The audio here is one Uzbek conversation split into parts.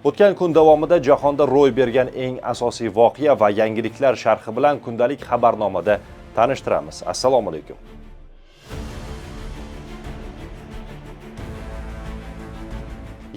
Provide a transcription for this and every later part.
O'tgan kun davomida jahonda ro'y bergan eng asosiy voqea va yangiliklar sharhi bilan kundalik xabarnomada tanishtiramiz. Assalomu alaykum.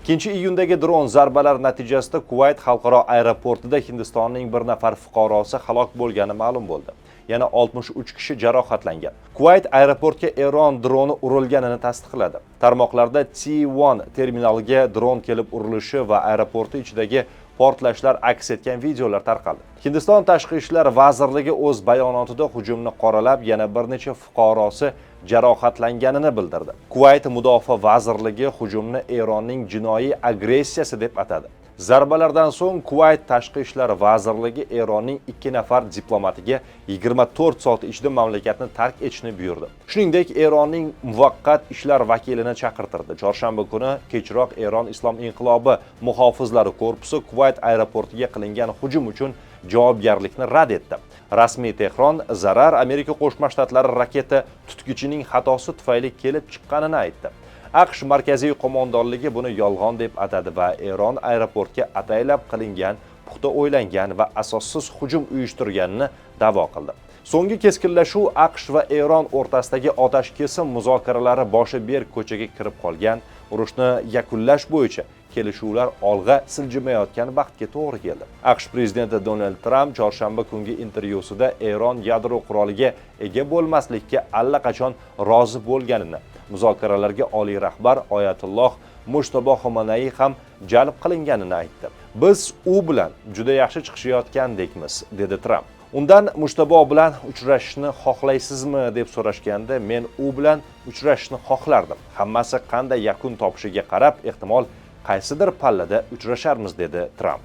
2-iyundagi dron zarbalari natijasida Kuvayt xalqaro aeroportida Hindistonning bir nafar fuqarosi halok bo'lgani ma'lum bo'ldi. Yana 63 kishi jarohatlangan. Kuvayt aeroportga Eron droni urilganini tasdiqladi. Tarmoqlarda T1 terminaliga dron kelib urilishi va aeroporti ichidagi portlashlar aks etgan videolar tarqaldi. Hindiston Tashqi ishlar vazirligi o'z bayonotida hujumni qoralab, yana bir necha fuqarosi jarohatlanganini bildirdi. Kuvayt mudofaa vazirligi hujumni Eronning jinoiy agressiyasi deb atadi. Zarbalardan so'ng Kuvayt Tashqi ishlar vazirligi Eronning 2 nafar diplomatiga 24 soat ichida mamlakatni tark etishni buyurdi. Shuningdek, Eronning muvaqqat ishlar vakilini chaqirtirdi. Chorshanba kuni kechroq Eron Islom inqilobi muhofizlari korpusi Kuvayt aeroportiga qilingan hujum uchun javobgarlikni rad etdi. Rasmiy Tehron zarar Amerika Qo'shma Shtatlari raketa tutgichining xatosi tufayli kelib chiqqanini aytdi. AQSh markaziy qo'mondonligi buni yolg'on deb atadi va Eron aeroportga ataylab qilingan, puxta o'ylangan va asossiz hujum uyushtirganini da'vo qildi. So'nggi keskinlashuv AQSh va Eron o'rtasidagi otashkesim muzokaralari boshi berk ko'chaga kirib qolgan, urushni yakunlash bo'yicha kelishuvlar olg'a siljimayotgan vaqtga to'g'ri keldi. AQSh prezidenti Donald Tramp chorshanba kungi intervyusida Eron yadro quroliga ega bo'lmaslikka allaqachon rozi bo'lganini, muzokaralarga oliy rahbar Oyatulloh Mujtabo Xomanaiy ham jalb qilinganini aytdi. Biz u bilan juda yaxshi chiqishayotgandekmiz, dedi Tramp. Undan Mujtabo bilan uchrashishni xohlaysizmi deb so'rashganda, men u bilan uchrashishni xohlardim. Hammasi qanday yakun topishiga qarab, ehtimol qaysidir pallada uchrasharmiz, dedi Tramp.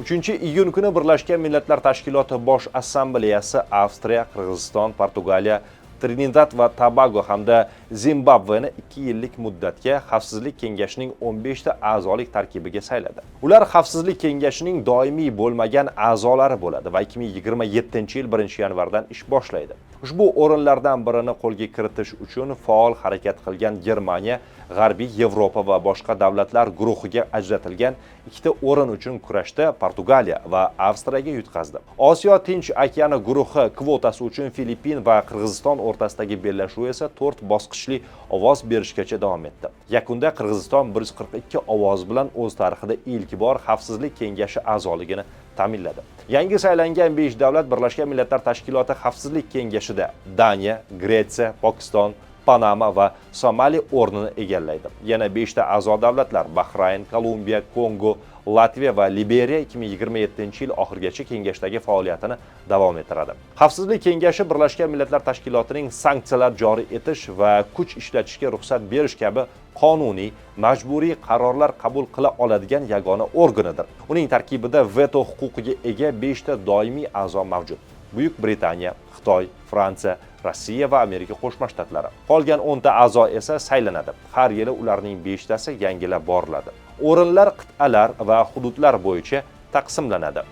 3-iyun kuni Birlashgan Millatlar Tashkiloti Bosh Assambleyasi Avstriya, Qirg'iziston, Portugaliya, Trinidad va Tobago hamda Zimbabveni 2 yillik muddatga Xavfsizlik Kengashining 15 ta a'zolik tarkibiga sayladi. Ular Xavfsizlik Kengashining doimiy bo'lmagan a'zolari bo'ladi va 2027-yil 1-yanvardan ish boshlaydi. Ushbu o'rinlardan birini qo'lga kiritish uchun faol harakat qilgan Germaniya, G'arbiy Yevropa va boshqa davlatlar guruhiga ajratilgan ikkita o'rin uchun kurashda Portugaliya va Avstriyaga yutqazdi. Osiyo Tinch okeani guruhi kvotasi uchun Filippin va Qirg'iziston o'rtasidagi bellashuv esa 4 bosqichli ovoz berishgacha davom etdi. Yakunda Qirg'iziston 142 ovoz bilan o'z tarixida ilk bor Xavfsizlik Kengashi a'zoligini ta'minladi. Yangi saylangan 5 davlat Birlashgan Millatlar Tashkiloti Xavfsizlik Kengashida Daniya, Gretsiya, Pokiston, Panama va Somali o'rnini egallaydi. Yana 5 ta a'zo davlatlar Bahrayn, Kolumbiya, Kongo, Latviya va Liberiya 2027-yil oxirigacha kengashdagi faoliyatini davom ettiradi. Xavfsizlik Kengashi Birlashgan Millatlar Tashkilotining sanksiyalar joriy etish va kuch ishlatishga ruxsat berish kabi qonuniy, majburiy qarorlar qabul qila oladigan yagona organidir. Uning tarkibida veto huquqiga ega 5 ta doimiy a'zo mavjud. Buyuk Britaniya, Xitoy, Fransiya, Rossiya va Amerika Qo'shma Shtatlari. Qolgan 10 ta a'zo esa saylanadi. Har yili ularning 5 tasi yangilab boriladi. O'rinlar qit'alar va hududlar bo'yicha taqsimlanadi.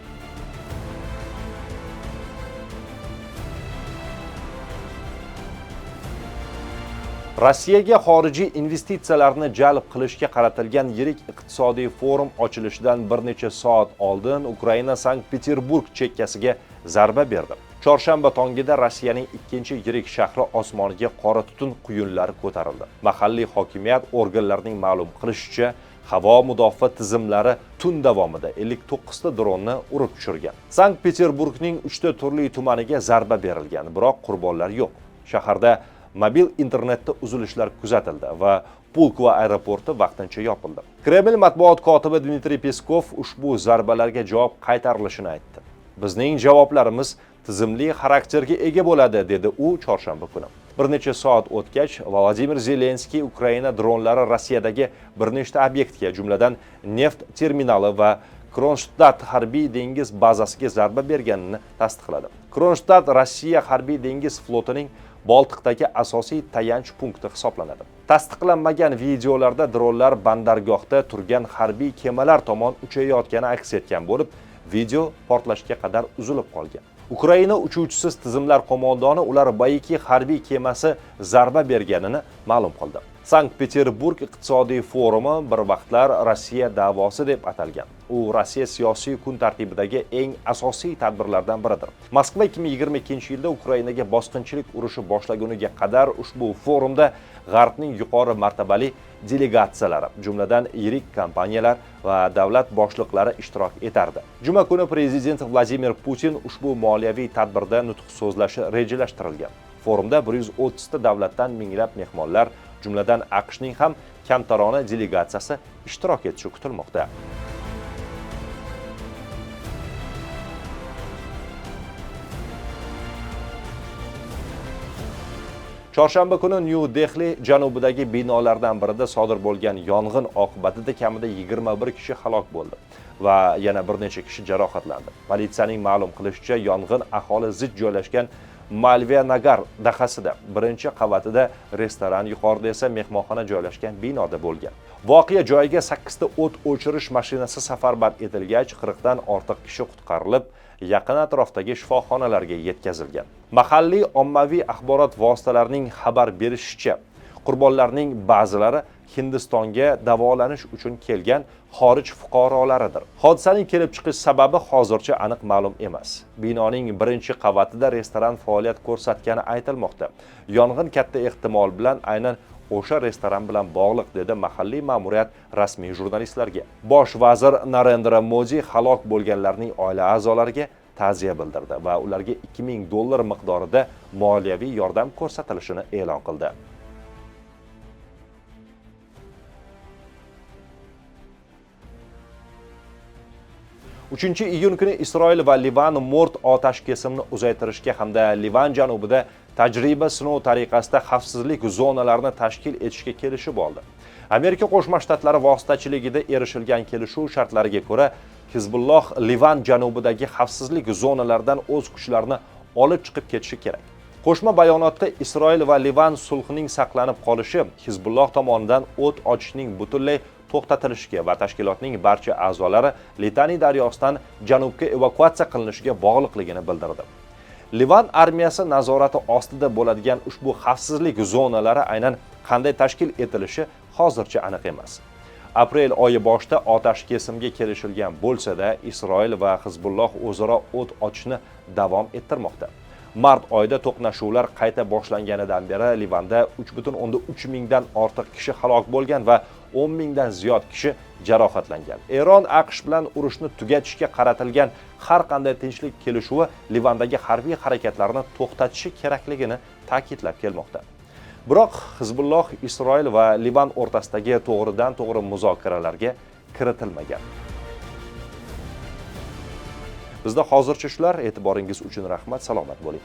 Rossiyaga xorijiy investitsiyalarni jalb qilishga qaratilgan yirik iqtisodiy forum ochilishidan bir necha soat oldin Ukraina Sankt-Peterburg chekkasiga zarba berdi. Chorshanba tongida Rossiyaning ikkinchi yirik shahri osmoniga qora tutun quyunlari ko'tarildi. Mahalliy hokimiyat organlarining ma'lum qilishicha, havo mudofaa tizimlari tun davomida 59 ta dronni urib tushirgan. Sankt-Peterburgning 3 ta turli tumaniga zarba berilgan, biroq qurbonlar yo'q. Shaharda mobil internetda uzilishlar kuzatildi va Pulkovo aeroporti vaqtincha yopildi. Kreml matbuot kotibi Dmitriy Peskov ushbu zarbalarga javob qaytarilishini aytdi. Bizning javoblarimiz tizimli xarakterga ega bo'ladi, dedi u chorshanba kuni. Bir necha soat o'tgach, Vladimir Zelenskiy Ukraina dronlari Rossiyadagi bir nechta obyektga, jumladan neft terminali va Kronshtadt harbiy dengiz bazasiga zarba berganini tasdiqladi. Kronshtadt Rossiya harbiy dengiz flotining Boltiqdagi asosiy tayanch punkti hisoblanadi. Tasdiqlanmagan videolarda dronlar bandargohda turgan harbiy kemalar tomon uchayotgani aks etgan bo'lib, video portlashga qadar uzilib qolgan. Ukraina uchuvchisiz tizimlar qo'mondoni ular Bayiki harbiy kemasi zarba berganini ma'lum qildi. Sankt-Peterburg iqtisodiy forumi bir vaqtlar Rossiya davosi deb atalgan. U Rossiya siyosiy kun tartibidagi eng asosiy tadbirlardan biridir. Moskva 2022-yilda Ukrainaga bosqinchilik urushi boshlaguniga qadar ushbu forumda G'arbning yuqori martabali delegatsiyalari, jumladan yirik kompaniyalar va davlat boshliqlari ishtirok etardi. Juma kuni prezident Vladimir Putin ushbu moliyaviy tadbirda nutq so'zlashi rejalashtirilgan. Forumda 130 ta davlatdan minglab mehmonlar, jumladan AQShning ham kamtarona delegatsiyasi ishtirok etishi kutilmoqda. Chorshanba kuni Nyu Dehli janubidagi binolardan birida sodir bo'lgan yong'in oqibatida kamida 21 kishi halok bo'ldi va yana bir necha kishi jarohatlandi. Politsiyaning ma'lum qilishicha, yong'in aholi zich joylashgan Malviya Nagar dahasida, birinchi qavatida restoran, yuqorida esa mehmonxona joylashgan binoda bo'lgan. Voqea joyiga 8 ta o't o'chirish mashinasi safarbar etilgach, 40 dan ortiq kishi qutqarilib, yaqin atrofdagi shifoxonalarga yetkazilgan. Mahalliy ommaviy axborot vositalarining xabar berishicha, qurbonlarning ba'zilari Hindistonga davolanish uchun kelgan xorij fuqarolaridir. Hodisaning kelib chiqish sababi hozircha aniq ma'lum emas. Binoning birinchi qavatida restoran faoliyat ko'rsatgani aytilmoqda. Yong'in katta ehtimol bilan aynan o'sha restoran bilan bog'liq, dedi mahalliy ma'muriyat rasmiy jurnalistlarga. Bosh vazir Narendra Modi halok bo'lganlarning oila a'zolariga ta'ziya bildirdi va ularga $2000 miqdorida moliyaviy yordam ko'rsatilishini e'lon qildi. 3 iyun kuni Isroil va Livan mo'rt otashkesimni uzaytirishga hamda Livan janubida tajriba sinov tariqasida xavfsizlik zonalarini tashkil etishga kelishib oldi. Amerika Qo'shma Shtatlari vositachiligida erishilgan kelishuv shartlariga ko'ra, Hizbulloh Livan janubidagi xavfsizlik zonalaridan o'z kuchlarini olib chiqib ketishi kerak. Qo'shma bayonotda Isroil va Livan sulhining saqlanib qolishi Hizbulloh tomonidan o't ochishning butunlay to'xtatilishiga va tashkilotning barcha a'zolari Litani daryosidan janubga evakuatsiya qilinishiga bog'liqligini bildirdi. Livan armiyasi nazorati ostida bo'ladigan ushbu xavfsizlik zonalari aynan qanday tashkil etilishi hozircha aniq emas. Aprel oyi boshida otashkesimga kelishilgan bo'lsa-da, Isroil va Hizbulloh o'zaro o't ochishni davom ettirmoqda. Mart oyida to'qnashuvlar qayta boshlanganidan beri Livanda 3,3 mingdan ortiq kishi halok bo'lgan va 10 mingdan ziyod kishi jarohatlangan. Eron AQSh bilan urushni tugatishga qaratilgan har qanday tinchlik kelishuvi Livandagi harbiy harakatlarni to'xtatishi kerakligini ta'kidlab kelmoqda. Biroq Hizbulloh Isroil va Livan o'rtasidagi to'g'ridan-to'g'ri muzokaralarga kiritilmagan. Bizda hozircha shular. E'tiboringiz uchun rahmat, salomat bo'ling.